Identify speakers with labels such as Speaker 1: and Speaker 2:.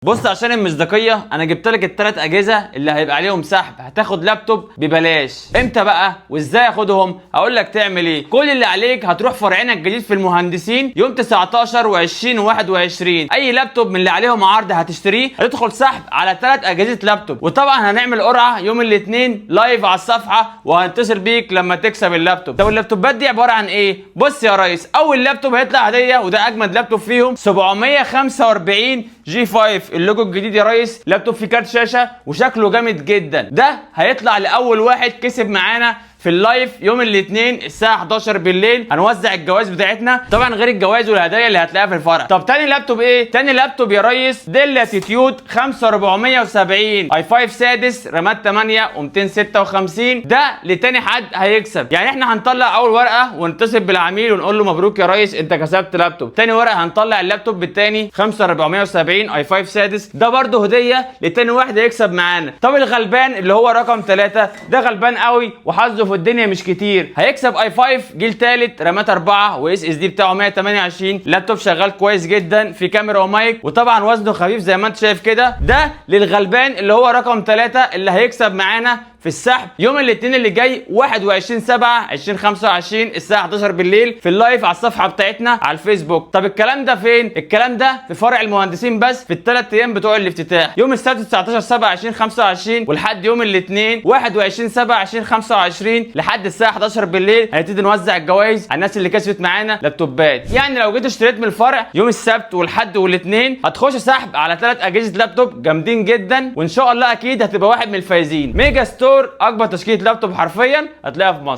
Speaker 1: بص، عشان المصداقية انا جبت لك الثلاث اجهزة اللي هيبقى عليهم سحب، هتاخد لابتوب ببلاش. امتى بقى وازاي اخدهم؟ هقول لك تعمل ايه. كل اللي عليك هتروح فرعنا الجديد في المهندسين يوم 19 و20 و21، اي لابتوب من اللي عليهم عرض هتشتريه هتدخل سحب على ثلاث اجهزة لابتوب. وطبعا هنعمل قرعه يوم الاثنين live على الصفحة، وهنتصل بيك لما تكسب اللابتوب. طب اللابتوبات دي عبارة عن ايه؟ بص يا ريس، اول لابتوب هيطلع هديه وده اجمد لابتوب فيهم، 745 G5، اللوجو الجديد يا ريس، لابتوب فيه كارت شاشة وشكله جامد جدا. ده هيطلع لاول واحد كسب معانا في ال live يوم الاثنين الساعة 11 بالليل، هنوزع الجوائز بتاعتنا، طبعا غير الجوائز والهدايا اللي هتلاقيها في الفرع. طب تاني لابتوب ايه؟ تاني لابتوب يا ريس Dell Latitude 5470 i5 سادس، رامات 8 و256. ده لتاني حد هيكسب. يعني احنا هنطلع اول ورقة ونتصل بالعميل ونقول له مبروك يا ريس، انت كسبت لابتوب. تاني ورقة هنطلع اللابتوب بالتاني 5470 i5 سادس، ده برده هديه لتاني واحد هيكسب معانا. طب الغلبان اللي هو رقم 3، ده غلبان قوي وحظه في الدنيا مش كتير، هيكسب i5 جيل ثالث، رامات 4 و SSD بتاعه 128، لابتوب شغال كويس جدا، في كاميرا ومايك، وطبعا وزنه خفيف زي ما انت شايف كده. ده للغلبان اللي هو رقم 3 اللي هيكسب معانا في السحب يوم الاثنين اللي جاي 21 7 2025 الساعة 11 بالليل في ال live على الصفحة بتاعتنا على الفيسبوك. طب الكلام ده فين؟ الكلام ده في فرع المهندسين بس في الثلاث ايام بتوع الافتتاح، يوم السبت 19 7 2025 ولحد يوم الاثنين 21 7 2025 لحد الساعة 11 بالليل هنبتدي نوزع الجوائز على الناس اللي كسبت معانا لابتوبات. يعني لو جيت اشتريت من الفرع يوم السبت والحد والاثنين هتخش سحب على ثلاث اجهزة لابتوب جامدين جدا، وان شاء الله اكيد هتبقى واحد من الفايزين. Mega Store، اكبر تشكيله لابتوب حرفيا هتلاقيها في مصر.